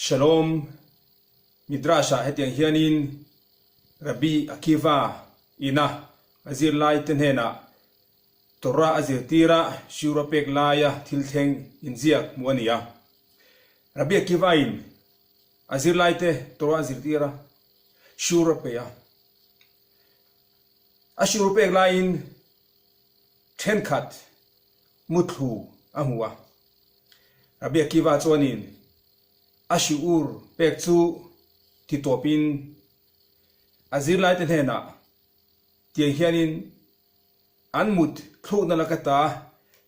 Shalom Midrash-ah hetiang hianin Rabbi Akiva ina a zirlaite hnenah Torah a zirtir a, shiur a pek laia thil thleng inziak hmuh a ni a. Rabbi Akiva-in a zirlaite Torah a zirtir a, shiur a pe a. A shiur pek laiin thenkhat muthlu a hmu a. Rabbi Akiva chuanin a shiur pek chu ti tawpin a zirlaite hnenah tiang hianin an mut thlukna laka ta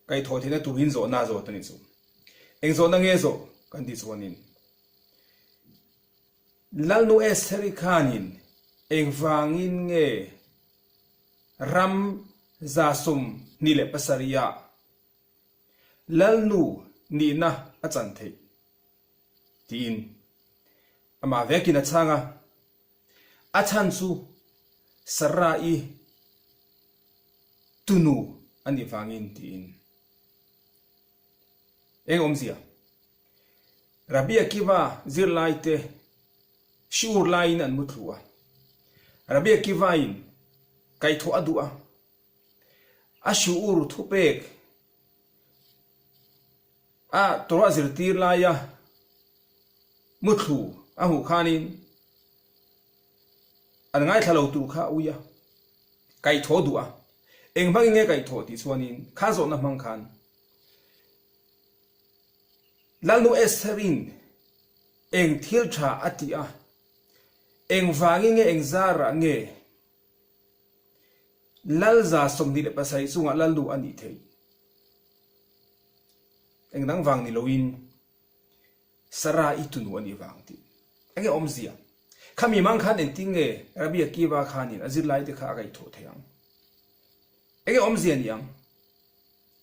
kaihthawh theihna turin zawhna a zawt a ni chu. Eng zawhna nge zawh kan tih chuanin Lalnu Estheri khanin engvangin nge ram 27 ah Lalnu nihna a chan theih? tiin amah vekin a chhang a. A chhan chu Sarah-i tunu a nih vangin tiin. Eng awmzia? Rabbi Akiva zirlaite shiur laiin an mu thlu a. Rabbi Akiva-in kaihthawh a duh a. A shiur thupek a Torah zirtir laia muthlu a hmuh khanin an ngaithla lo tur kha a ui a, kaihthawh duh a. Eng hmangin nge kaihthawh tih chuanin kha zawhna hmang khan Lalnu Estherin eng thil tha a tih a, eng vangin nge eng zarah nge Lal 27 chungah Lalnu a nih theih? Eng dang vang ni loin Sarah i tunu a nih vang tih enge awmzia? Khami mang khan engtin nge Rabbi Akiva khanin a zirlai te kha a kaihthawh thei ang? Enge awmzia ni ang?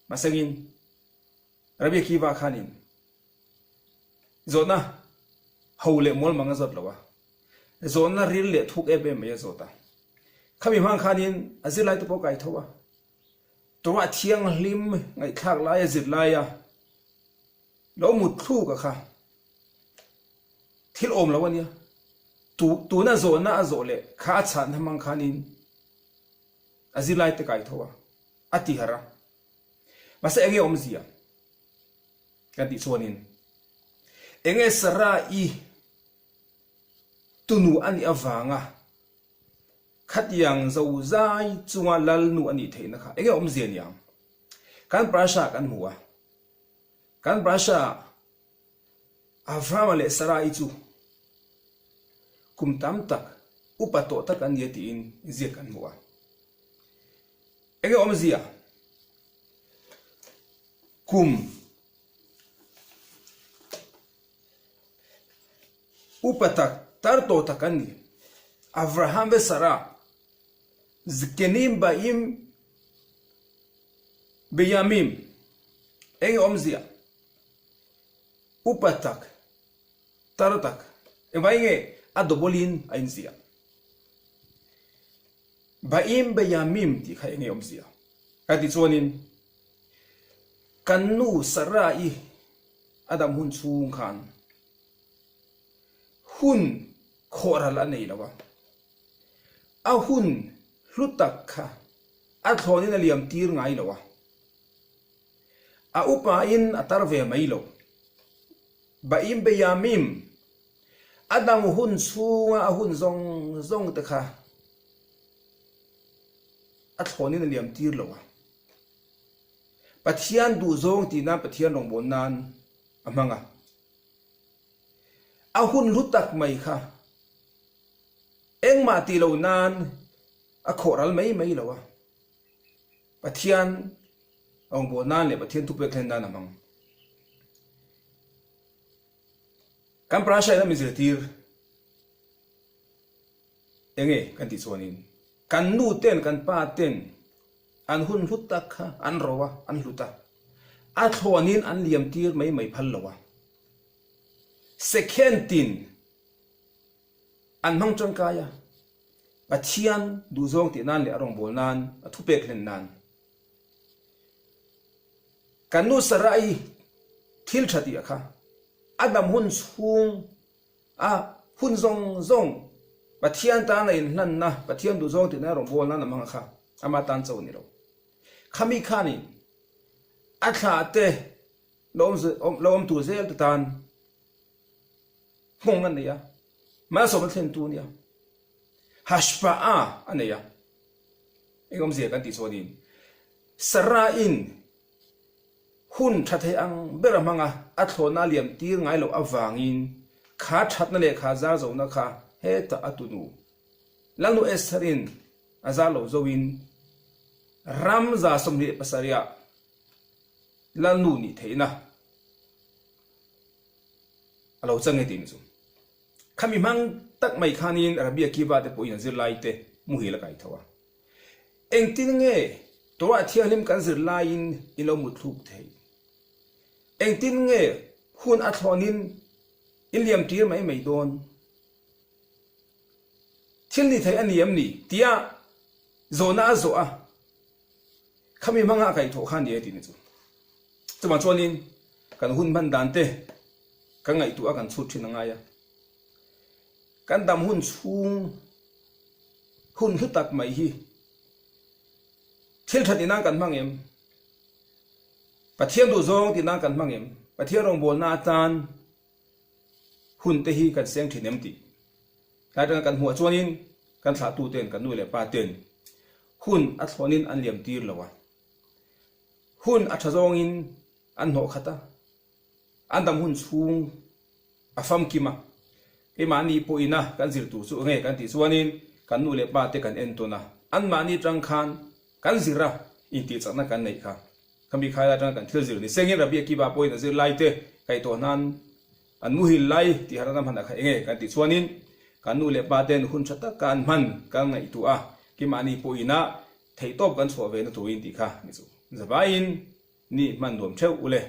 Mahsengin Rabbi Akiva khanin zawhna ho leh mual mang a zawt lo a, zawhna ril leh thuk em em mai a zawt a. Khami hmang khanin a zirlai te pawh a kaitho a, Torah thianghlim ngaihthlak laia zirlaia lo mut thluk a kha thil awm lo a nia. Tu tuna zawhna a zawh leh kha a chhanna hmang khanin a zirlai te kai tho a, a ti harh a. Mahse enge awmzia kan tih chuanin enge Sarah-i tunu a nih avanga Khatiang zozai chunga Lalnu a nih theihna kha enge awmzia ni ang? Kan Prasha kan hmu a, kan Prasha Avrahama leh Sarai chu kum tam tak upa tawh tak an ni a tiin ziak kan hmu a. Enge awmzia? Kum Upa tak, tar tawh tak an ni. Avraham ve Sarah, Zkenim Baim Beyamim, eng awmzia? Upa tak, tar tak, engvai nge a double-in a inziah? Baim Beyamim tih kha eng nge awmzia? Ka tih chuanin kan nu Sarah-i a dam hun chhung khan hun khawhral a nei lo a, a hun hlu tak kha a thlawnin a liam tir ngai lo a, a upain a tar ve mai lo. Baim Beyamim a dam hun chhunga a hun zawng zawng te kha a thlawnin a liam tir lo a. Pathian duhzawng tih nan Pathian rawngbâwl nan a hmang a. A hun hlu tak mai kha engmah tih lo nan a khawh ral mai mai lo a. Pathian rawngbâwl nan leh Pathian thupek thlen nan a hmang. Kan Prasha in a min zirtir enge kan tih chuanin kan nu ten kan pa ten An hun hlut tak kha an ro a, an hlut a. A thlawnin an liam tir mai mai phal lo a. Second tin an hmang tangkai a, Pathian duhzawng tih nan leh a rawngbâwl nan, a thupek hlen nan. Kan nu Sarai thil tha tih a kha a dam hun chhung. A hun zawng zawng Pathian tana inhlanna, Pathian duhzawng tihna rawngbawlna nan a hmang a kha, ama tan cho a ni lo. Khami khanin a thlahte lo awm tur zel te tan nghawng a nei a, malsawmna thlentu a nia, hashpa'a a nei a. Eng awmzia kan tih chuanin Sarah-in hun tha thei ang ber a hmang a, a thlawhna a liam tir ngai loh avangin kha thatna leh kha zar zohna kha hetah a tunu Lalnu Esther-in a zar lo zoin ram 27 ah Lalnu nih theihna a lo chang e tih ni chu. Khami hmang tak mai khanin Rabbi Akiva te pawhin an zirlai te muhil a kai tho a. Engtin nge Torah thianghlim kan zir laiin i lo mutthluk theih? Engtin nge hun a thlawnin i liam tir mai mai dawn? Thil ni thei a ni em ni? tia zawhna a zawh a, khami hmanga a kaihthawh kha a ni e tih ni chu. Chuvang chuanin kan hun hman dan te kan ngaihtuah a kan chhut thin a ngai a. Kan dam hun chhung hun hlu tak mai hi thil that tih nan kan hmang em? Pathian duhzawng tih nan kan hmang em? Pathian rawngbawlna atan hun te hi kan seng thin em tih tlai atanga kan hmuh chuanin kan thlahtu ten kan nu leh pa ten hun a thlawnin an liam tir lo a, hun a tha zawngin an hnawh khat a, an dam hun chhung a famkim a, keimahni pawhin a kan zir tur chu enge kan tih chuanin kan nu leh pa te kan entawn a, anmahni tang khan kan zir a intihchakna kan neih kha. Khami khaila atanga kan thil zir ni sengin Rabbi Akiva pawhin a zir lai te kaihtuah nan an muhil lai tih harhna hman ah kha enge kan tih chuanin kan nu leh pa ten hun tha taka an hman kan ngaihtuah a, keimahni pawhin a theihtawp kan chhuah ve na turin tih kha ni chu. Zavaiin ni hman nuam theuh ule.